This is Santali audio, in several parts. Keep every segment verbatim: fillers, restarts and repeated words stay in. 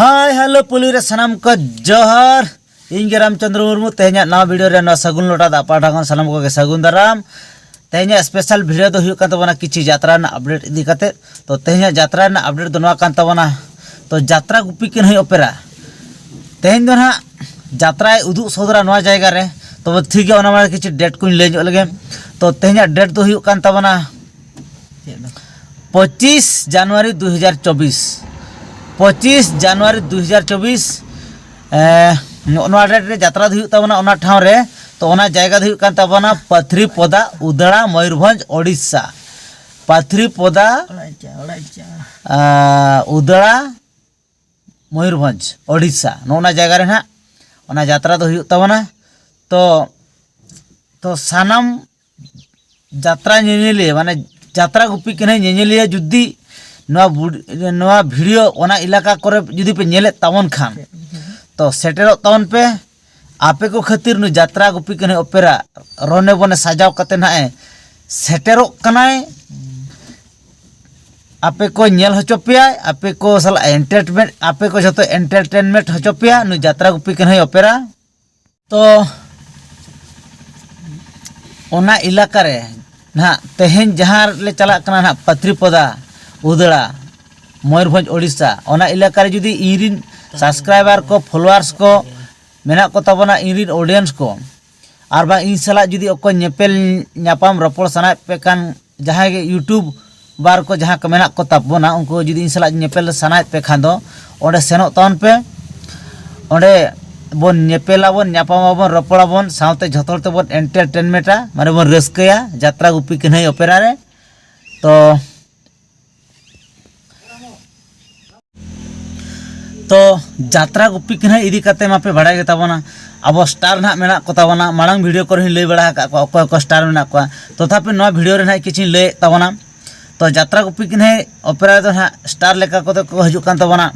ᱦᱟᱭ ᱦᱮᱞᱳ ᱯᱩᱞᱤ ᱨᱮ ᱥᱟᱱᱟᱢ ᱠᱚ ᱡᱚᱦᱟᱨ᱾ ᱤᱧ ᱜᱮ ᱨᱟᱢᱪᱚᱸᱫᱽᱨᱚ ᱢᱩᱨᱢᱩ᱾ ᱛᱮᱦᱮᱧᱟᱜ ᱱᱟᱣᱟ ᱵᱷᱤᱰᱤᱭᱳ ᱨᱮ ᱱᱚᱣᱟ ᱥᱟᱹᱜᱩᱱ ᱞᱚᱴᱟ ᱫᱟᱜ ᱯᱟᱦᱴᱟ ᱠᱷᱚᱱ ᱥᱟᱱᱟᱢ ᱠᱚᱜᱮ ᱥᱟᱹᱜᱩᱱ ᱫᱟᱨᱟᱢ᱾ ᱛᱮᱦᱮᱧᱟᱜ ᱥᱯᱮᱥᱟᱞ ᱵᱷᱤᱰᱤᱭᱳ ᱫᱚ ᱦᱩᱭᱩᱜ ᱠᱟᱱ ᱛᱟᱵᱚᱱᱟ ᱠᱤᱪᱷᱩ ᱡᱟᱛᱨᱟ ᱨᱮᱱᱟᱜ ᱟᱯᱰᱮᱴ ᱤᱫᱤ ᱠᱟᱛᱮ᱾ ᱛᱚ ᱛᱮᱦᱮᱧᱟᱜ ᱡᱟᱛᱨᱟ ᱨᱮᱱᱟᱜ ᱟᱯᱰᱮᱴ ᱫᱚ ᱱᱚᱣᱟ ᱠᱟᱱ ᱛᱟᱵᱚᱱᱟ, ᱛᱚ ᱡᱟᱛᱨᱟ ᱜᱩᱯᱤ ᱠᱟᱹᱱᱦᱟᱹᱭ ᱚᱯᱮᱨᱟ ᱛᱮᱦᱮᱧ ᱫᱚ ᱱᱟᱦᱟᱜ ᱡᱟᱛᱨᱟᱭ ᱩᱫᱩᱜ ᱥᱚᱫᱚᱨᱟ ᱱᱚᱣᱟ ᱡᱟᱭᱜᱟ ᱨᱮ᱾ ᱛᱚᱵᱮ ᱴᱷᱤᱠ ᱜᱮᱭᱟ, ᱚᱱᱟ ᱢᱟᱲᱟᱝ ᱨᱮ ᱠᱤᱪᱷᱩ ᱰᱮᱴ ᱠᱚᱧ ᱞᱟᱹᱭ ᱧᱚᱜ ᱞᱮᱜᱮ᱾ ᱛᱚ ᱛᱮᱦᱮᱧᱟᱜ ᱰᱮᱴ ᱫᱚ ᱦᱩᱭᱩᱜ ᱠᱟᱱ ᱛᱟᱵᱚᱱᱟ ᱪᱮᱫ ᱫᱚ? ᱯᱚᱸᱪᱤᱥ ᱡᱟᱱᱩᱣᱟᱨᱤ ᱫᱩ ᱦᱟᱡᱟᱨ ᱪᱚᱵᱵᱤᱥ᱾ ᱯᱚᱸᱪᱤᱥ ᱡᱟᱱᱩᱣᱟᱨᱤ ᱫᱩ ᱦᱟᱡᱟᱨ ᱪᱚᱵᱵᱤᱥ᱾ ᱮᱸ, ᱱᱚᱜᱼᱚ ᱱᱚᱣᱟ ᱰᱮᱴ ᱨᱮ ᱡᱟᱛᱨᱟ ᱫᱚ ᱦᱩᱭᱩᱜ ᱛᱟᱵᱚᱱᱟ ᱚᱱᱟ ᱴᱷᱟᱶ ᱨᱮ᱾ ᱛᱚ ᱚᱱᱟ ᱡᱟᱭᱜᱟ ᱫᱚ ᱦᱩᱭᱩᱜ ᱠᱟᱱ ᱛᱟᱵᱚᱱᱟ ᱯᱟᱛᱷᱨᱤᱯᱚᱫᱟ, ᱩᱫᱟᱲᱟ, ᱢᱚᱭᱩᱨᱵᱷᱚᱸᱡᱽ, ᱳᱰᱤᱥᱟ᱾ ᱯᱟᱛᱷᱨᱤᱯᱚᱫᱟ, ᱚᱲᱟᱜ ᱤᱪᱟ, ᱚᱲᱟᱜ ᱤᱪᱟ᱾ ᱟᱸ, ᱩᱫᱟᱲᱟ, ᱢᱚᱭᱩᱨᱵᱷᱚᱸᱡᱽ, ᱳᱰᱤᱥᱟ᱾ ᱱᱚᱜᱼᱚ ᱱᱟ ᱡᱟᱭᱜᱟ ᱨᱮ ᱱᱟᱦᱟᱜ ᱚᱱᱟ ᱡᱟᱛᱨᱟ ᱫᱚ ᱦᱩᱭᱩᱜ ᱛᱟᱵᱚᱱᱟ᱾ ᱛᱚ, ᱛᱚ ᱥᱟᱱᱟᱢ ᱡᱟᱛᱨᱟ ᱧᱮᱧᱮᱞᱤᱭᱟᱹ, ᱢᱟᱱᱮ ᱡᱟᱛᱨᱟ ᱜᱩᱯᱤ ᱠᱟᱹᱱᱦᱟᱹᱭ ᱧᱮᱧᱮᱞᱤᱭᱟᱹ ᱡᱩᱫᱤ ᱱᱚᱣᱟ ᱵᱩᱰ-, ᱱᱚᱣᱟ ᱵᱷᱤᱰᱤᱭᱳ ᱚᱱᱟ ᱮᱞᱟᱠᱟ ᱠᱚᱨᱮ ᱡᱩᱫᱤ ᱯᱮ ᱧᱮᱞᱮᱫ ᱛᱟᱵᱚᱱ ᱠᱷᱟᱱ, ᱛᱚ ᱥᱮᱴᱮᱨᱚᱜ ᱛᱟᱵᱚᱱ ᱯᱮ᱾ ᱟᱯᱮ ᱠᱚ ᱠᱷᱟᱹᱛᱤᱨ ᱱᱩᱭ ᱡᱟᱛᱨᱟ ᱜᱩᱯᱤ ᱠᱟᱹᱱᱦᱟᱹᱭ ᱚᱯᱮᱨᱟ ᱨᱚᱱᱮ ᱵᱚᱱᱮ ᱥᱟᱡᱟᱣ ᱠᱟᱛᱮ ᱱᱟᱦᱟᱜ ᱮ ᱥᱮᱴᱮᱨᱚᱜ ᱠᱟᱱᱟᱭ᱾ ᱟᱯᱮ ᱠᱚ ᱧᱮᱞ ᱦᱚᱪᱚ ᱯᱮᱭᱟᱭ, ᱟᱯᱮ ᱠᱚ ᱥᱟᱞᱟᱜ ᱮᱱᱴᱟᱨᱴᱮᱱᱢᱮᱱᱴ, ᱟᱯᱮ ᱠᱚ ᱡᱷᱚᱛᱚ ᱮᱱᱴᱟᱨᱴᱮᱱᱢᱮᱱᱴ ᱦᱚᱪᱚ ᱯᱮᱭᱟ ᱱᱩᱭ ᱡᱟᱛᱨᱟ ᱜᱩᱯᱤ ᱠᱟᱹᱱᱦᱟᱹᱭ ᱚᱯᱮᱨᱟ᱾ ᱛᱚ ᱚᱱᱟ ᱮᱞᱟᱠᱟ ᱨᱮ ᱱᱟᱦᱟᱜ ᱛᱮᱦᱮᱧ ᱡᱟᱦᱟᱸ ᱞᱮ ᱪᱟᱞᱟᱜ ᱠᱟᱱᱟ ᱱᱟᱦᱟᱜ ᱯᱟᱛᱨᱤᱯᱚᱫᱟ, ᱩᱫᱟᱹᱲᱟ, ᱢᱚᱭᱩᱨᱵᱷᱚᱸᱡᱽ, ᱳᱰᱤᱥᱟ, ᱚᱱᱟ ᱮᱞᱟᱠᱟ ᱨᱮ ᱡᱩᱫᱤ ᱤᱧ ᱨᱤᱱ ᱥᱟᱵᱥᱠᱨᱟᱭᱵᱟᱨ ᱠᱚ, ᱯᱷᱚᱞᱳᱣᱟᱨᱥ ᱠᱚ ᱢᱮᱱᱟᱜ ᱠᱚ ᱛᱟᱵᱚᱱᱟ, ᱤᱧ ᱨᱤᱱ ᱚᱰᱤᱭᱮᱱᱥ ᱠᱚ, ᱟᱨ ᱵᱟᱝ ᱤᱧ ᱥᱟᱞᱟᱜ ᱡᱩᱫᱤ ᱚᱠᱚᱭ ᱧᱮᱯᱮᱞ ᱧᱟᱯᱟᱢ ᱨᱚᱯᱚᱲ ᱥᱟᱱᱟᱭᱮᱫ ᱯᱮ ᱠᱷᱟᱱ, ᱡᱟᱦᱟᱸᱭ ᱜᱮ ᱭᱩᱴᱩᱵᱟᱨ ᱠᱚ ᱡᱟᱦᱟᱸ ᱠᱚ ᱢᱮᱱᱟᱜ ᱠᱚ ᱛᱟᱵᱚᱱᱟ, ᱩᱱᱠᱩ ᱡᱩᱫᱤ ᱤᱧ ᱥᱟᱞᱟᱜ ᱧᱮᱯᱮᱞ ᱥᱟᱱᱟᱭᱮᱫ ᱯᱮ ᱠᱷᱟᱱ ᱫᱚ ᱚᱸᱰᱮ ᱥᱮᱱᱚᱜ ᱛᱟᱵᱚᱱ ᱯᱮ᱾ ᱚᱸᱰᱮ ᱵᱚᱱ ᱧᱮᱯᱮᱞᱟᱵᱚᱱ, ᱧᱟᱯᱟᱢᱟᱵᱚᱱ, ᱨᱚᱯᱚᱲᱟᱵᱚᱱ, ᱥᱟᱶᱛᱮ ᱡᱷᱚᱛᱚ ᱦᱚᱲ ᱛᱮᱵᱚᱱ ᱮᱱᱴᱟᱨᱴᱮᱱᱢᱮᱱᱴᱟ, ᱢᱟᱱᱮ ᱵᱚᱱ ᱨᱟᱹᱥᱠᱟᱹᱭᱟ ᱡᱟᱛᱨᱟ ᱜᱩᱯᱤ ᱠᱟᱹᱱᱦᱟᱹᱭ ᱚᱯᱮᱨᱟ ᱨᱮ᱾ ᱛᱚ ᱛᱚ ᱡᱟᱛᱨᱟ ᱜᱩᱯᱤ ᱠᱟᱹᱱᱦᱟᱹᱭ ᱤᱫᱤ ᱠᱟᱛᱮ ᱢᱟᱯᱮ ᱵᱟᱲᱟᱭ ᱜᱮ ᱛᱟᱵᱚᱱᱟ, ᱟᱵᱚ ᱥᱴᱟᱨ ᱱᱟᱦᱟᱜ ᱢᱮᱱᱟᱜ ᱠᱚ ᱛᱟᱵᱚᱱᱟ᱾ ᱢᱟᱲᱟᱝ ᱵᱷᱤᱰᱤᱭᱳ ᱠᱚᱨᱮ ᱦᱚᱸᱧ ᱞᱟᱹᱭ ᱵᱟᱲᱟ ᱟᱠᱟᱫ ᱠᱚᱣᱟ ᱚᱠᱚᱭ ᱚᱠᱚᱭ ᱥᱴᱟᱨ ᱢᱮᱱᱟᱜ ᱠᱚᱣᱟ, ᱛᱚᱛᱷᱟᱯᱤ ᱱᱚᱣᱟ ᱵᱷᱤᱰᱤᱭᱳ ᱨᱮ ᱱᱟᱦᱟᱜ ᱠᱤᱪᱷᱩᱧ ᱞᱟᱹᱭᱮᱫ ᱛᱟᱵᱚᱱᱟ᱾ ᱛᱚ ᱡᱟᱛᱨᱟ ᱜᱩᱯᱤ ᱠᱟᱹᱱᱦᱟᱹᱭ ᱚᱯᱮᱨᱟ ᱨᱮᱫᱚ ᱱᱟᱦᱟᱜ ᱥᱴᱟᱨ ᱞᱮᱠᱟ ᱠᱚᱛᱮ ᱠᱚ ᱦᱤᱡᱩᱜ ᱠᱟᱱ ᱛᱟᱵᱚᱱᱟ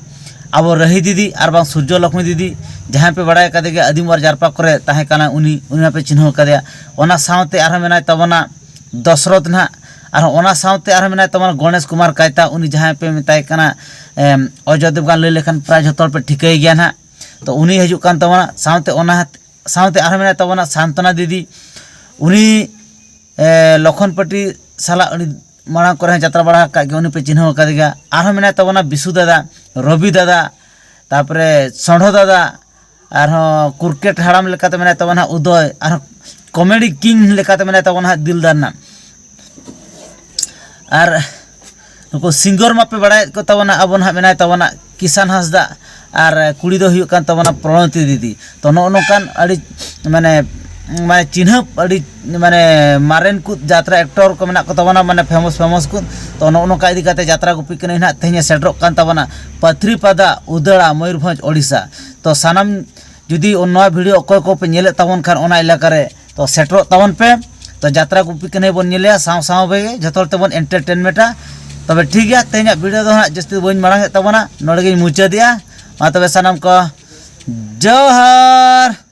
ᱟᱵᱚ ᱨᱟᱹᱦᱤ ᱫᱤᱫᱤ ᱟᱨ ᱵᱟᱝ ᱥᱩᱨᱡᱚ ᱞᱚᱠᱷᱢᱤ ᱫᱤᱫᱤ, ᱡᱟᱦᱟᱸᱭ ᱯᱮ ᱵᱟᱲᱟᱭ ᱠᱟᱫᱮ ᱜᱮᱭᱟ, ᱟᱹᱫᱤᱢ ᱚᱣᱟᱨ ᱡᱟᱨᱯᱟ ᱠᱚᱨᱮ ᱛᱟᱦᱮᱸ ᱠᱟᱱᱟ ᱩᱱᱤ, ᱩᱱᱤ ᱢᱟᱯᱮ ᱪᱤᱱᱦᱟᱹᱣ ᱠᱟᱫᱮᱭᱟ᱾ ᱚᱱᱟ ᱥᱟᱶᱛᱮ ᱟᱨᱦᱚᱸ ᱢᱮᱱᱟᱭ ᱛᱟᱵᱚᱱᱟ ᱫᱚᱥᱨᱚᱛ ᱱᱟᱦᱟᱜ, ᱟᱨᱦᱚᱸ ᱚᱱᱟ ᱥᱟᱶᱛᱮ ᱟᱨᱦᱚᱸ ᱢᱮᱱᱟᱭ ᱛᱟᱵᱚᱱᱟ ᱜᱚᱬᱮᱥ ᱠᱩᱢᱟᱨ ᱠᱟᱭᱛᱟ, ᱩᱱᱤ ᱡᱟᱦᱟᱸᱭ ᱯᱮ ᱢᱮᱛᱟᱭ ᱠᱟᱱᱟ ᱮᱢ, ᱚᱡᱚᱭ ᱫᱮᱵᱜᱟᱱ, ᱞᱟᱹᱭ ᱞᱮᱠᱷᱟᱱ ᱯᱨᱟᱭ ᱡᱷᱚᱛᱚ ᱦᱚᱲ ᱯᱮ ᱴᱷᱤᱠᱟᱹᱭ ᱜᱮᱭᱟ ᱱᱟᱦᱟᱜ᱾ ᱛᱚ ᱩᱱᱤ ᱦᱤᱡᱩᱜ ᱠᱟᱱ ᱛᱟᱵᱚᱱᱟ᱾ ᱥᱟᱶᱛᱮ ᱚᱱᱟ ᱥᱟᱶᱛᱮ ᱟᱨᱦᱚᱸ ᱢᱮᱱᱟᱭ ᱛᱟᱵᱚᱱᱟ ᱥᱟᱱᱛᱚᱱᱟ ᱫᱤᱫᱤ, ᱩᱱᱤ ᱮ, ᱞᱚᱠᱷᱚᱱ ᱯᱟᱹᱴᱤ ᱥᱟᱞᱟᱜ ᱟᱹᱰᱤ ᱢᱟᱲᱟᱝ ᱠᱚᱨᱮ ᱦᱚᱸ ᱡᱟᱛᱨᱟ ᱵᱟᱲᱟ ᱟᱠᱟᱫ ᱜᱮ, ᱩᱱᱤ ᱯᱮ ᱪᱤᱱᱦᱟᱹᱣ ᱟᱠᱟᱫᱮ ᱜᱮᱭᱟ᱾ ᱟᱨᱦᱚᱸ ᱢᱮᱱᱟᱭ ᱛᱟᱵᱚᱱᱟ ᱵᱤᱥᱩ ᱫᱟᱫᱟ, ᱨᱚᱵᱤ ᱫᱟᱫᱟ, ᱛᱟᱨᱯᱚᱨᱮ ᱥᱚᱸᱰᱷᱚ ᱫᱟᱫᱟ, ᱟᱨᱦᱚᱸ ᱠᱨᱤᱠᱮᱴ ᱦᱟᱲᱟᱢ ᱞᱮᱠᱟᱛᱮ ᱢᱮᱱᱟᱭ ᱛᱟᱵᱚᱱᱟ ᱦᱟᱸᱜ ᱩᱫᱚᱭ, ᱟᱨᱦᱚᱸ ᱠᱚᱢᱮᱰᱤ ᱠᱤᱝ ᱞᱮᱠᱟᱛᱮ ᱢᱮᱱᱟᱭ ᱛᱟᱵᱚᱱᱟ ᱦᱟᱸᱜ ᱫᱤᱞᱫᱟᱨ ᱱᱟᱜ᱾ ᱟᱨ ᱱᱩᱠᱩ ᱥᱤᱝᱜᱚᱨ ᱢᱟᱯᱮ ᱵᱟᱲᱟᱭᱮᱫ ᱠᱚ ᱛᱟᱵᱚᱱᱟ, ᱟᱵᱚ ᱱᱟᱦᱟᱜ ᱢᱮᱱᱟᱭ ᱛᱟᱵᱚᱱᱟ ᱠᱤᱥᱟᱱ ᱦᱟᱸᱥᱫᱟ, ᱟᱨ ᱠᱩᱲᱤ ᱫᱚ ᱦᱩᱭᱩᱜ ᱠᱟᱱ ᱛᱟᱵᱚᱱᱟ ᱯᱨᱚᱬᱚᱛᱤ ᱫᱤᱫᱤ᱾ ᱛᱚ ᱱᱚᱜᱼᱚ ᱱᱚᱝᱠᱟᱱ ᱟᱹᱰᱤ ᱢᱟᱱᱮ ᱢᱟᱱᱮ ᱪᱤᱱᱦᱟᱹᱯ ᱟᱹᱰᱤ ᱢᱟᱱᱮ ᱢᱟᱨᱮᱱ ᱠᱚ ᱡᱟᱛᱨᱟ ᱮᱠᱴᱚᱨ ᱠᱚ ᱢᱮᱱᱟᱜ ᱠᱚ ᱛᱟᱵᱚᱱᱟ, ᱢᱟᱱᱮ ᱯᱷᱮᱢᱟᱥ ᱯᱷᱮᱢᱟᱥ ᱠᱚ᱾ ᱛᱚ ᱱᱚᱜᱼᱚ ᱱᱚᱝᱠᱟ ᱤᱫᱤ ᱠᱟᱛᱮ ᱡᱟᱛᱨᱟ ᱜᱩᱯᱤ ᱠᱟᱹᱱᱟᱹᱧ ᱱᱟᱦᱟᱜ ᱛᱮᱦᱮᱧ ᱮ ᱥᱮᱴᱮᱨᱚᱜ ᱠᱟᱱ ᱛᱟᱵᱚᱱᱟ ᱯᱟᱛᱷᱨᱤᱯᱟᱫᱟ, ᱩᱫᱟᱹᱲᱟ, ᱢᱚᱭᱩᱨᱵᱷᱚᱸᱡᱽ, ᱳᱰᱤᱥᱟ᱾ ᱛᱚ ᱥᱟᱱᱟᱢ ᱡᱩᱫᱤ ᱱᱚᱣᱟ ᱵᱷᱤᱰᱤᱭᱳ ᱚᱠᱚᱭ ᱠᱚᱯᱮ ᱧᱮᱞᱮᱫ ᱛᱟᱵᱚᱱ ᱠᱷᱟᱱ ᱚᱱᱟ ᱮᱞᱟᱠᱟ ᱨᱮ, ᱛᱚ ᱥᱮᱴᱮᱨᱚᱜ ᱛᱟᱵᱚᱱ ᱯᱮ᱾ ᱛᱚ ᱡᱟᱛᱨᱟ ᱜᱩᱯᱤ ᱠᱟᱹᱱᱟᱹᱧ ᱵᱚᱱ ᱧᱮᱞᱮᱭᱟ ᱥᱟᱶ ᱥᱟᱶ ᱜᱮ ᱡᱷᱚᱛᱚ ᱦᱚᱲ ᱛᱮᱵᱚᱱ ᱮᱱᱴᱟᱨᱴᱮᱱᱢᱮᱱᱴᱟ᱾ ᱛᱚᱵᱮ ᱴᱷᱤᱠ ᱜᱮᱭᱟ, ᱛᱮᱦᱮᱧᱟᱜ ᱵᱷᱤᱰᱤᱭᱳ ᱫᱚ ᱦᱟᱸᱜ ᱡᱟᱹᱥᱛᱤ ᱫᱚ ᱵᱟᱹᱧ ᱢᱟᱲᱟᱝ ᱮᱫ ᱛᱟᱵᱚᱱᱟ, ᱱᱚᱰᱮ ᱜᱤᱧ ᱢᱩᱪᱟᱹᱫᱮᱜᱼᱟ᱾ ᱢᱟ ᱛᱚᱵᱮ ᱥᱟᱱᱟᱢ ᱠᱚ ᱡᱚᱦᱟᱨ᱾